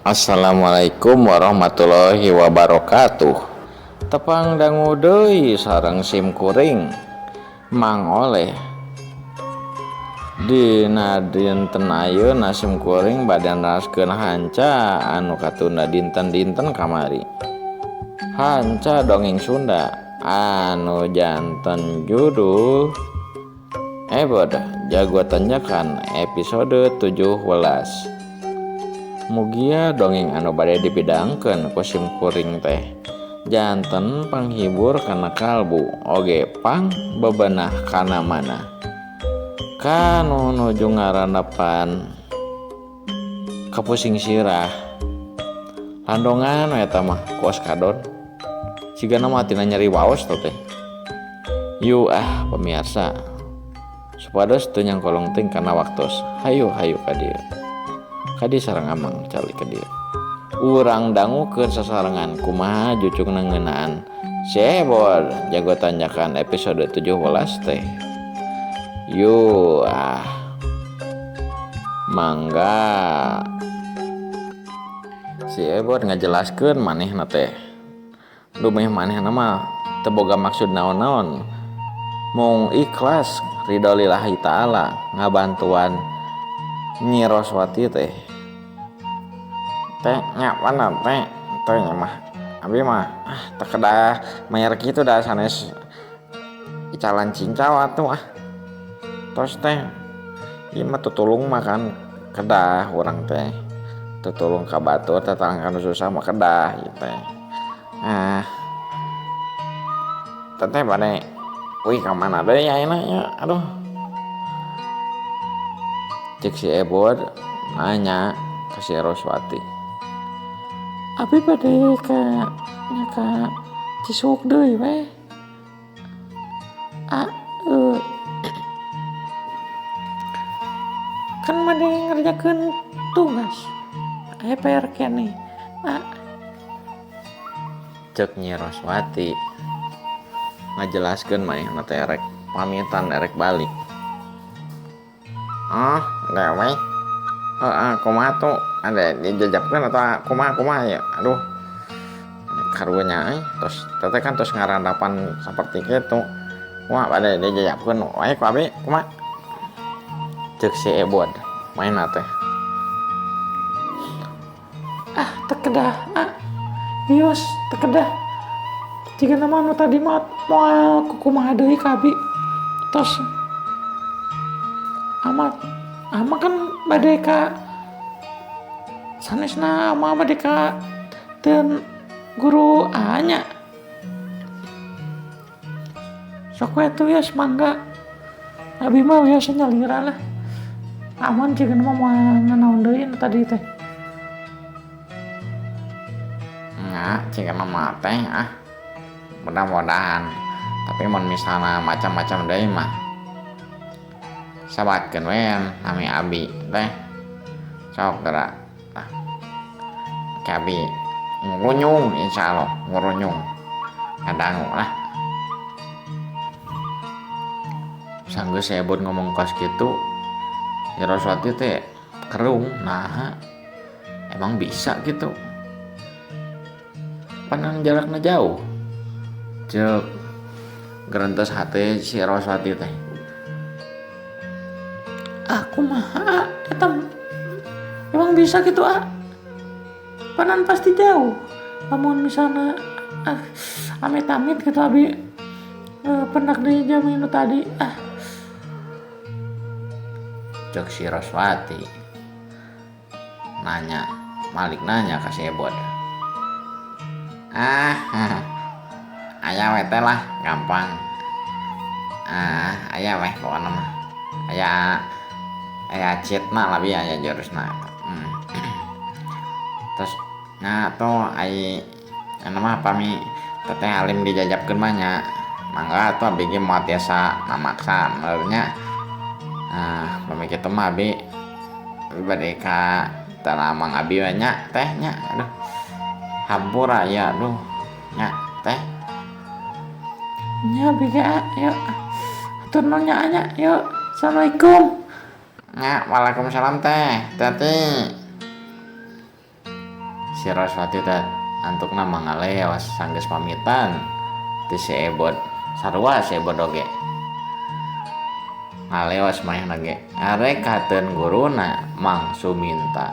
Assalamualaikum warahmatullahi wabarakatuh. Tepang dangu deui sareng sim kuring Mang Oleh. Dina dinten ayeuna sim kuring bade neraskeun hanca anu katunda dinten-dinten kamari. Hanca dongeng Sunda anu janten judul Ebod Jago Tanjakan episode 17. Mugia dongeng anu bade dipidangkeun ku sim kuring teh janten panghibur kana kalbu oge pang bebenah kana manah. Ka nu nuju ngarandapan kapusing sirah landongan we eta mah ku oskadon sigana mah tina nyeri waos teh. Yu ah pamiarsa supados teu nyangkolong teuing kana waktos. Hayu hayu ka dieu. Kadi sareng amang calik ka dieu. Urang dangukeun sasarengan kumaha jucungna ngeunaan Si Ebod Jago Tanjakan episode 17 teh. Yu ah mangga. Si Ebod ngajelaskeun manehna teh. Dumeh manehna mah teu boga maksud naon-naon. Mung ikhlas ridho lillahi ta'ala ngabantuan Nyi Roswati teh. Teh nya mana teh teh nya mah abi mah ah teu kedah mayar kitu da sanes icalan cincau atuh ah. Tos teh ieu mah tutulung mah kan kedah urang teh. Tutulung ka batur tatangga nu susah mah kedah ieu teh. Ah teteh bade uih ka mana deui ayeuna nya aduh. Cek si Ebod nanya ka si Roswati. Abi bade ka nya ka Cisuk deui weh. A kan bade ngerjakeun tugas aya PR keneh a. Cek Nyi Roswati ngajelaskeun manehna teh rek pamitan erek balik. Ah, dewe. Heeh, kumaha tuh? Ada dijajabkeun atau kumaha kumaha ya? Aduh. Karunya euy, tos teteh kan tos ngarandapan saperti kitu. Kumaha bade dijajabkeun wae ku abi kumaha? Ceuk si Ebod maenna teh. Ah, teu kedah ah. Wios, teu kedah. Jigana mah nu tadi mah moal kukumaha deui ka abi. Tos amat ama kan bade ka sanesna ama bade ka teu guru A nya. Sok we atuh wios mangga. Abi mah wios nyalira lah. Aman jigana mah moal nanaon deui nu tadi teh. Nya jigana mah teh ah. Mudah-mudahan. Tapi mun misalna macam-macam deui mah sabatkeun we nami abi teh. Sok geura tah. Ke abi ngurunyung insyaallah ngurunyung. Ngadangu lah. Sanggeus si Ebod ngomong kos kitu, Nyi Roswati teh kerung naha emang bisa gitu. Pan jarakna jauh. Ceuk gerentes hate si Roswati teh. Ah kumaha eta emang bisa gitu ah. Panan pasti jauh. Lamun misalna ah amit-amit gitu abi pendak deui jami nu tadi ah. Ceuk si Roswati nanya, Malik nanya ka si Ebod. Ah, aya we teh lah gampang. Ah, aya weh pokona mah. Aya aya cheatna lah bi aya jurusna. Terus nah tuh ai anu mah pami teteh alim dijajabkeun mah nya. Mangga atuh abi ge moal tiasa mamaksa meureun nya. Ah, pami kitu mah abi bade ka tanah amang abi we nya teh nya. Aduh. Hampura ya aduh nya teh. Nya abi ge ah yuk. Atur nuhun nya nya yuk. Assalamualaikum. Nya, waalaikumsalam teh. Tati. Si Roswati teh antukna mangaleos sanggeus pamitan ti si Ebod. Sarua si Ebod oge. Ngaleos manehna ge arek kateun guruna Mang Suminta.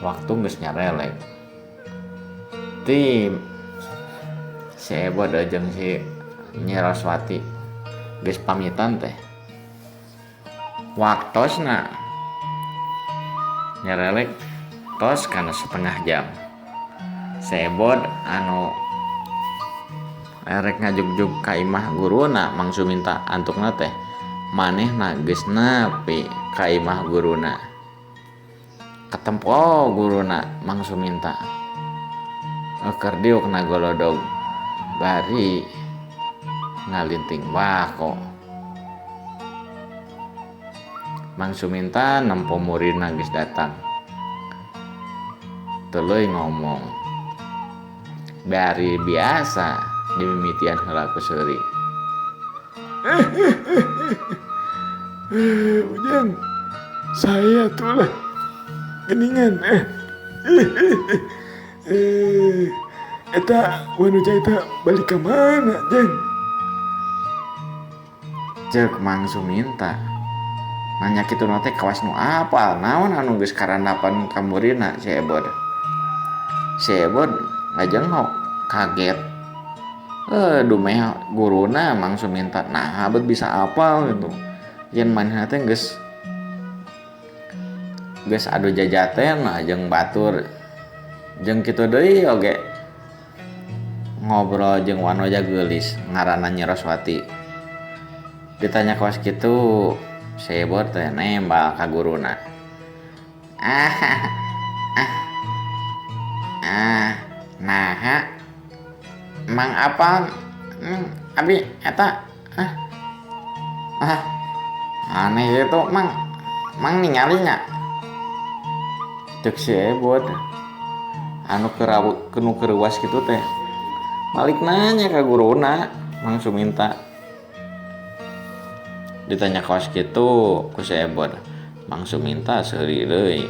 Waktu geus nyarelek. Ti si Ebod jeung si Nyi Roswati geus pamitan teh. Waktosna nyarelek tos kana setengah jam. Si Ebod anu erek ngajugjug ka imah guruna Mang Suminta antukna teh manehna geus nepi ka imah guruna. Katempo guruna Mang Suminta. Keur diukna golodog bari ngalinting bako. Mang Suminta nempo muridna geus datang. Tuluy ngomong. Bari biasa dimimitian heula ku seuri. Ujang, saya tuh lah geningan. Eta wanuja eta balik ke mana, Jang? Ceuk Mang Suminta. Nanya kitu na teh kawas nu apal naon anu geus karandapan ka muridna si Ebod. Si Ebod ngajengok kaget. Dumeh guruna Mang Suminta naha bet bisa apal gitu. Yen manehna teh geus adu jajaten lah jeung batur. Jeung kitu deui oge ngobrol jeung wanoja geulis ngaranna Nyi Roswati. Ditanya kawas kitu si Ebod teh nembal ka guruna. Naha Mang apa abi eta aneh gitu Mang Mang ningali nya. Cek si Ebod anu kenu keruas kitu teh balik nanya ka guruna Mang Suminta. Ditanya kawas kitu ku si Ebod, Mang Suminta seuri deui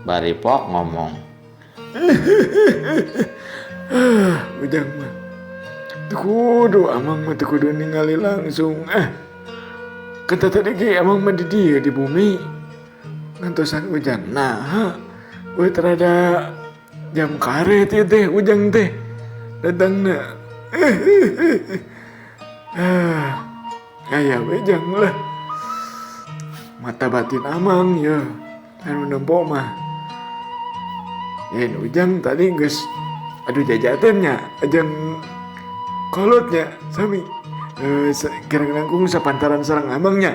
bari pok ngomong. Ujang mah teu kudu amang mah teu kudu ningali langsung. Kan tadi ge amang mah di dieu di bumi ngantosan hujan. Nah, we terada jam karet ieu teh ujang teh datangna. Aya we jang lah. Mata batin amang ya anu nempo mah. Yen ujang tadi geus aduh jajatennya ajang kolotnya sami kira langkung sapantaran sareng amangnya.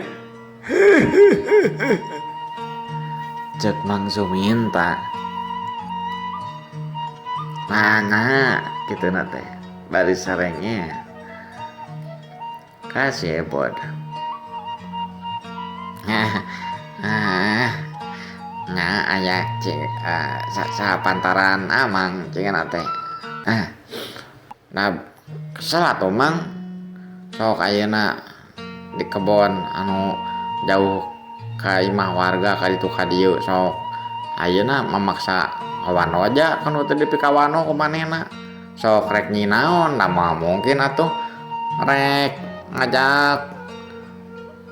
Cek Mang Suminta. Mana kitu na teh bari sarengnya kasih Ebod. Nah aya cek sapantaran amang cenah teh. Nah kesel atuh Mang sok ayeuna di kebon anu jauh ka imah warga ka ditu ka dieu sok ayeuna memaksa wanoja kan teu dipikawano ku manehna sok rek nyinaon da moal mungkin atuh rek ngajak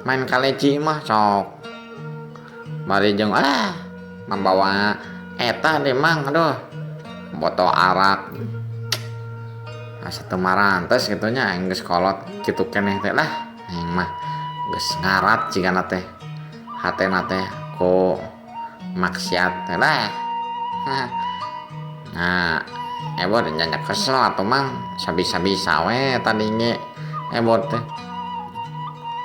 main kaleci mah sok bari jeung membawa eta deh Mang aduh botol arak asa teu marantes kitu nya aing geus kolot kitu keneh teh lah aing mah geus ngarat cigana teh hatena teh ku maksiat teh lah. Nah Ebod nyanyak kesel atuh Mang sabisa-bisa we tadi ge Ebod teh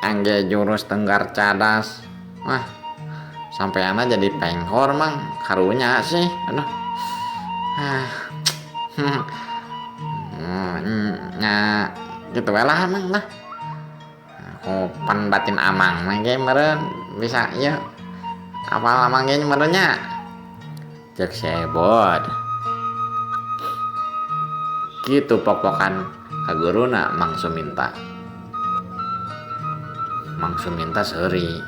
angge jurus tenggar cadas wah sampeana jadi pengkor Mang karunya sih aduh. Nya gitu we lah Mang lah ku pan batin amang mah ge meureun bisa ieu apal amang ge meureun nya. Cek si Ebod kitu pok-pokan ka guruna Mang Suminta. Mang Suminta seuri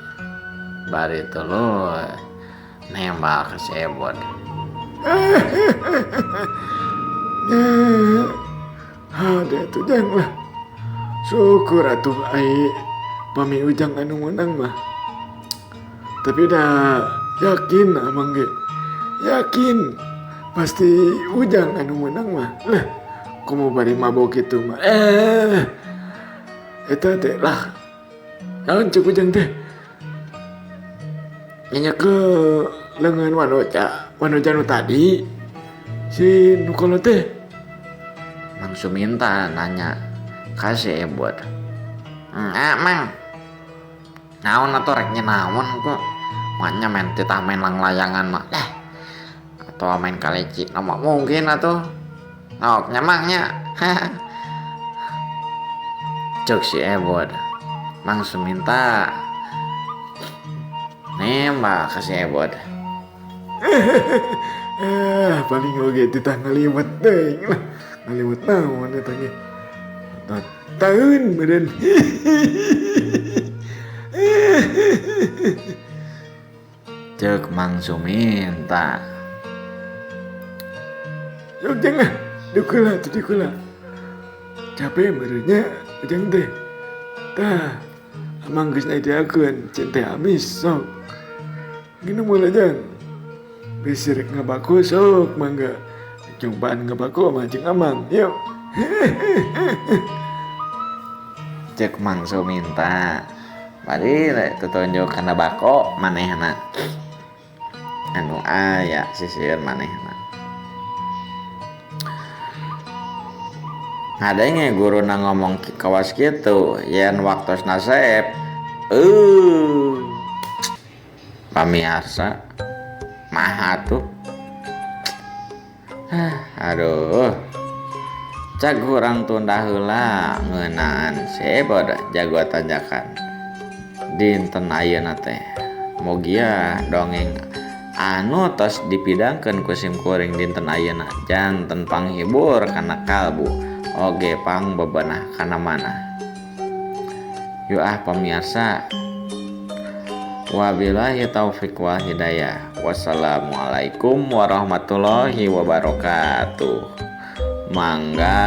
bari tuluy Nembak ka si Ebod. Hade atuh jang lah. Syukur atuh ai pami Ujang anu menang mah. Tapi dah yakin amang ge. Yakin pasti Ujang anu menang mah. Lah, komo bari mabok kitu mah. Eta teh lah. Naon cek Ujang teh? Nyanyakeun leungeun Wanoja, Wanoja nu tadi. Si nu kolot teh. Mang Suminta nanya ka si Ebod. Mang. Naon atuh rek nyenaon ku? Manya main titah main langlayangan mah. Atau main kaleci. Nah, mah mungkin atuh. Nok nyamang nya. Cek si Ebod. Mang Suminta nembak ke si Ebod. Paling oge titah ngaliwet teuing lah. Ngaliwet naon eta ge. Taun meureun. Cek Mang Suminta. Yok jangan, dukula tuh dukula. Capek meureunnya ujang teh. Tah, amang geus nyadiakeun cen teh amis sok. Nginum heula jang. Bisi rek ngabako sok mangga. Cobaan ngabako mah jeung amang. Yuk. Cek Mang Suminta. Bari tutunjuk kana bako manehna. Anu aya sisieun manehna. Ngadenge guruna ngomong kawas kitu yen waktosna seep. Pamiarsa maha tuh. Aduh. Cag urang tunda heula ngeunaan sebod jago tanjakan. Dinten ayeuna teh. Mugia dongeng anu tos dipidangkeun ku sim kuring dinten ayeuna janten panghibur kana kalbu oge pang bebenah kana manah. Yuk ah pemirsa. Wabillahi taufik wal hidayah. Wassalamualaikum warahmatullahi wabarakatuh. Mangga.